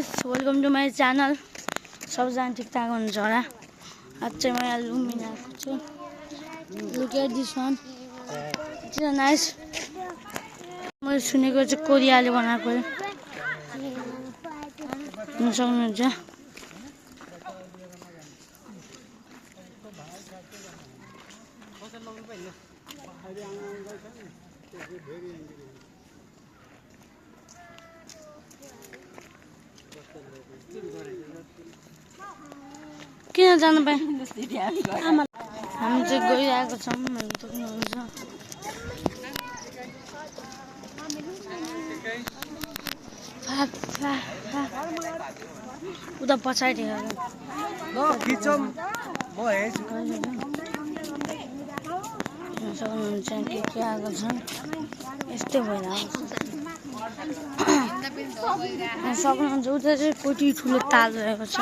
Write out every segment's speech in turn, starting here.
Guys, welcome to my channel. सबजना ठिकठाक हुनुहुन्छ होला। आज चाहिँ म यहाँ लुम्बिनी आएको छु। Look at this one, it's nice. मैले सुनेको चाहिँ कोरियाले बनाएको हेर्न सक्नुहुन्छ। किन जानु पाएँ? हामी चाहिँ गइरहेको छौँ। उता पछाडि सक्नुहुन्छ के आएको छन्। यस्तै भइरहेको सक्नुहुन्छ। उता चाहिँ कति ठुलो ताल रहेको छ।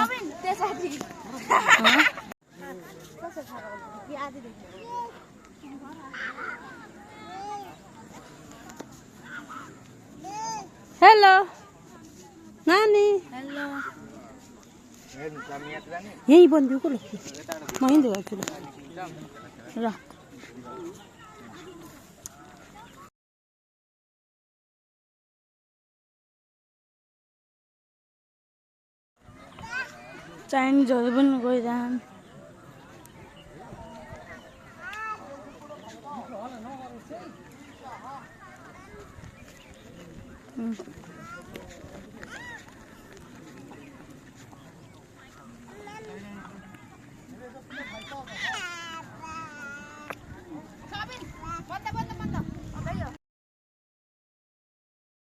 हेलो नानी। हेलो यही बन्दियो को ल म हिँड्दै गर्छु ल। चाइनिजहरू पनि गइरहन्।